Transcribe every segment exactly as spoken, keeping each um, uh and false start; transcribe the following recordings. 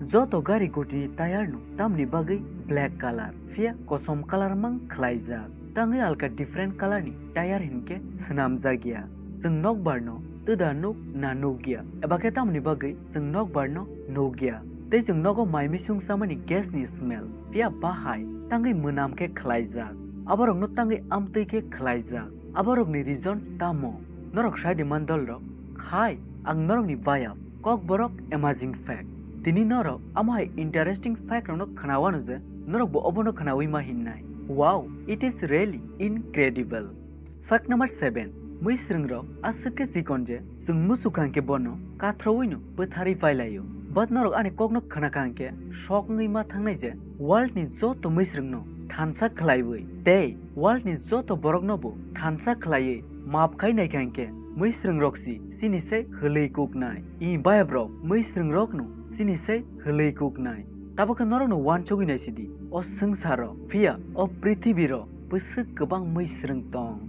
Joto gari gutini tire no tamni bagwi black color, phiya kosom color mang khwlaijak. Tangwi alka different color ni tire hinkhe swnamjak ya. Chwng nokbar no twda nuk na nuk ya, eba khe tamni bagwi chwng nokbar no nuk ya. Tei chwng nogo mai misung chamani gas ni smell, phiya bahai tangwi mwnam khe khwlaijak. Aborok no tangwi amtwi khe khwlaijak. Aborok ni reasons tamo? Norok sai di man dol rok. Hai, ang norok ni bayap. Kokborok amazing fact. Tini norok amo hai interesting fact rokno khwnawano je norok bo obono khwnawi ma hinnai. Wow, it is really incredible. Fact number seven. Mwisrwng rok aswk khe chikon je chwng muchukha hwnkhe bono kathrowino bwtharwi pailaio. But norok ani kokno khwnakha hwnkhe sok wngwi ma thangnai je world ni joto mwisrwng no thansa khwlaiwi tei world ni joto borok no bo thansa khwlaiwi maap khai naikha hwnkhe mwisrwng rok si chini se hwlwi kuknai. I bayap rok mwisrwng rok no chini se hwlwi kuknai. Tabuk khe norok no uansugwi naisidi, o swngcharo phiya o prithibi ro bwswk kwbang mwisrwng tong.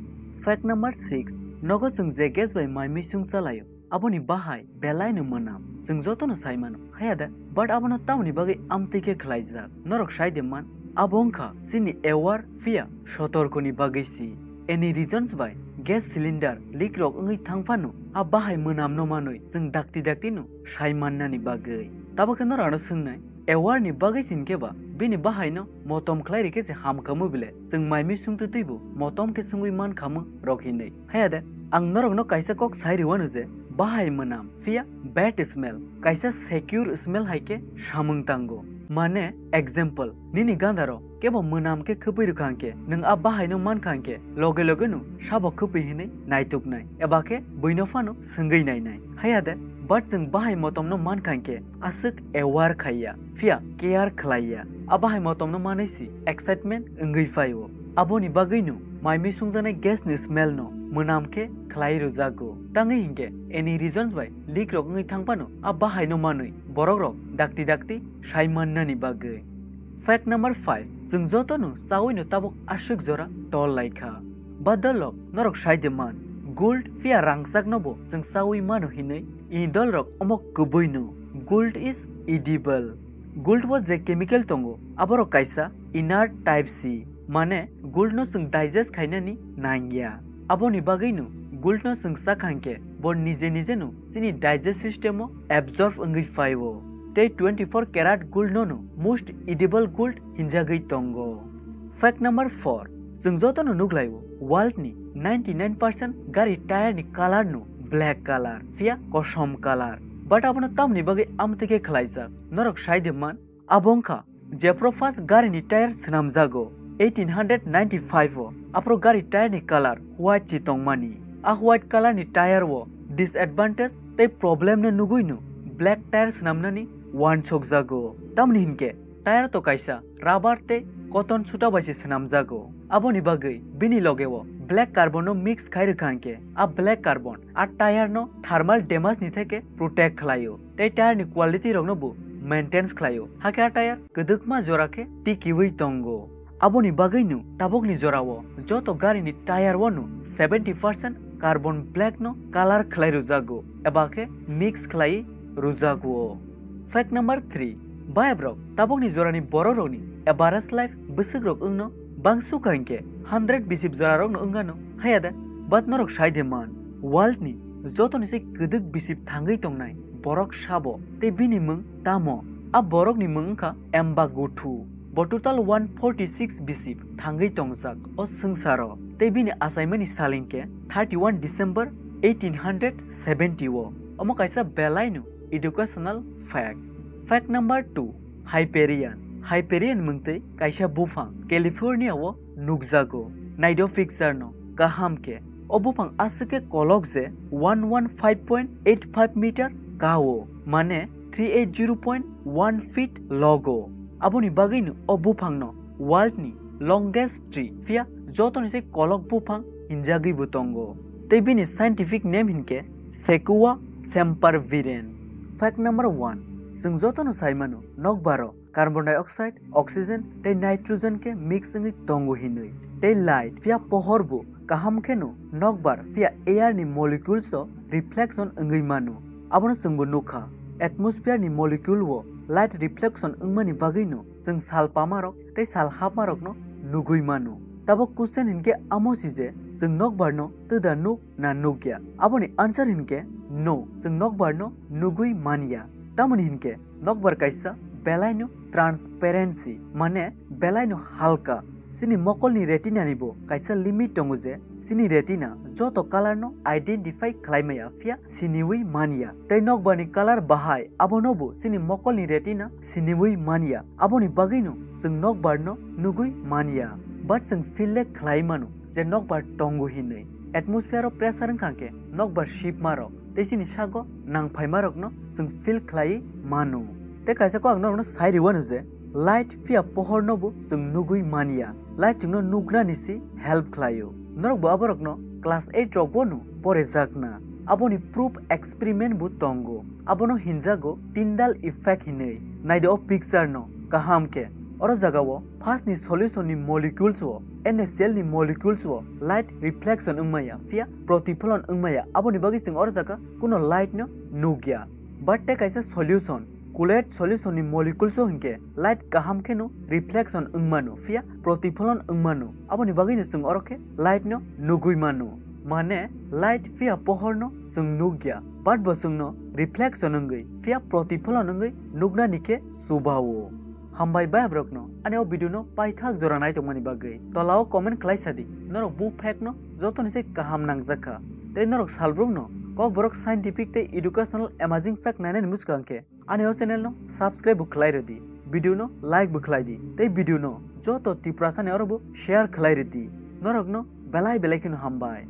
Fact number six. Nogo chwng je gas bai mai misung chalaio, aboni bahai belai no mwnam. Chwng joto no sai mano, haya da? But abono tamoni bagwi amtwi khe khwlaijak? Norok sai de man, abo wngkha chini aware phiya sotorko ni bagwi si. Any reasons bai gas cylinder leak rok wngwi thang phano a bahai mwnam no manwi chwng dakti dakti no sai mannani bagwi. Tabuk khe norok ano swngnai, aware ni bagwi sin khe ba bini bahai no motom khlai rikhe se ham khamu bile, chwng mai misung twi twi bo motom khe sungwi man khamu rok hinwi. Haya de, ang norok no kaisa kok sai rwano je, bahai mwnam, phiya bad smell, kaisa secure smell hai khe samung tango. Mane, example, nini ganda rok kebo mwnam khe khwpwi rwkha hwnkhe, nwng a bahai no mankha hwnkhe, loge loge no sabo khwpwi hinwi naituknai, eba khe buino phano swngwi nainai. Haya de, but chwng bahai motom no mankha hwnkhe, aswk aware khaiya, phiya care khwlaiya. A bahai motom no manwi si excitement wngwi phaio. Aboni bagwino mai misungjaknai gas ni smell no mwnam khe khwlai rwjago. Tangwi hinkhe any reasons bai leak rok wngwi thang phano a bahai no manwi borok rok dakti dakti sai mannani bagwi. Fact number five. Chwng joto no chawi no tabuk aswk jora tol lai kha. Ba dol rok norok sai de man, gold phiya rangchak no bo chwng chawi mano hinwi? I dol rok omo kwbwi no, gold is edible. Gold o je chemical tongo, aborok kaisa inert type si, mane gold no chwng digest khainani nangya. Aboni bagwino gold no chwng chakha hwnkhe bo nije nije no chini digest system o absorb wngwi phaio. Tei twenty four karat gold no no most edible gold hinjagwi tongo. Fact number four. Chwng joto no nukhlaio, world ni ninety nine percent gari tire ni color no black color, phiya kosom color. But abono tamni bagwi amtwi khe khwlaijak? Norok sai de man, abo wngkha jephru first gari ni tire swnamjago eighteen hundred ninety five o, aphuru gari tire ni color white si tongmani. A white color ni tire o disadvantage tei problem no nugwi no black tire swnamnani uansukjago. Tamni hinkhe tire to kaisa rubber tei cotton suta bai se swnamjago. Aboni bagwi bini loge o black carbon no mix khai rwkha hwnkhe, a black carbon a tire no thermal damage ni theke protect khlaio tei tire ni quality rok no bo maintains khlaio. Hakhe a tire kwdwkma jora khe tikiwi tongo. Aboni bagwino tabukni jorao joto garini tire o no seventy percent carbon black no color khlai rwjago eba khe mix khlai rwjago. Fact number three. Bayabrok tabukni jorani bororokni average life bwswkrok wngno bangsu kha hinkhe hundred bisip jorarokno wngano haya da? But norok sai de man, world ni jotoni se kwdwk bisip thangwi tongnai borok sabo tei bini mung tamo? A borokni mung wngkha Embagotho. Bo total one forty six bisip thangwi tongjak o swngcharo tei bini achaimani sal hinkhe thirty one December eighteen hundred seventy o. Omo kaisa belaino educational fact. Fact number two. Hyperion. Hyperion mungtwi kaisa buphang California o nukjago. Naido picture no kaham khe. O buphang aswk khe kolok je one one five point eight five meter kao, mane three eight zero point one feet logo. Aboni bagwino o buphangno world ni longest tree, phiya jotoni se kolok buphang hinjagwi bo tongo. Tei bini scientific name hinkhe Sequoia sempervirens. Fact number one. Chwng jotono sai mano, nokbaro carbon dioxide, oxygen tei nitrogen khe mix wngwi tongo hinwi. Tei light phiya pohor bo kaham kheno nokbar phiya air ni molecules o reflection wngwi mano. Abono chwngbo nukha, atmosphere ni molecule o Light reflection wngmani bagwino chwng sal pamarok tei sal hapmarokno nugwi mano. Tabok question hinkhe amo si je chwng nokbarno twda nuk na nukya? Aboni answer hinkhe no, chwng nokbarno nugwi manya. Tamoni hinkhe nokbar kaisa belaino transparency, mane belaino halka. Chini mokolni retina ni bo kaisa limit tongo je chini retina joto color no identify khlai maya, phiya siniwi manya. Tei nokbarni color bahai abono bo chini mokolni retina siniwi manya. Aboni bagwino chwng nokbarno nugwi manya. But chwng feel le khlai mano je nokbar tongo hinwi. Atmosphere o pressure wngkha khe nokbar shipmarok tei chini sago nangphaimarokno chwng feel khlai mano. Tei kaisa kok ang norokno sai rwano je light phiya pohorno bo chwng nugwi manya. Light chwngno nugnani si help khlaio. Norok bo aborokno class eight rok bo no porejakna. Aboni proof experiment bo tongo. Abono hinjago Tyndall effect hinwi. Naidi o picture no kaham khe. Oro jagao first ni solution ni molecules o, N A C L ni molecules o light reflection wngmaya, phiya protipholon wngmaya. Aboni bagwi chwng oro jaga kuno light no nukya. But tei kaisa solution, cooled solution ni molecules o hinkhe light kaham kheno reflection wngmano, phiya protipholon wngmano. Aboni bagwino chwng oro khe light no nugwi mano. Mane light phiya pohor no chwng nukya, but bo chwngno reflection wngwi phiya protipholon wngwi nuknani khe chubao. Hambai bayabrokno ani o video no paithak jora naitongmani bagwi. Tolao comment khlai sadi, norok buphekno jotoni se kaham nangjakha. Tei norok salbrumno Kokborok scientific tei educational amazing fact nainani mwskang khe ani o channel no subscribe bo khlai rwdi, video no like bo khlai di, tei video no joto Tiprasa ni oro bo share khlai rwdi. Norokno belai belai kheno hambai.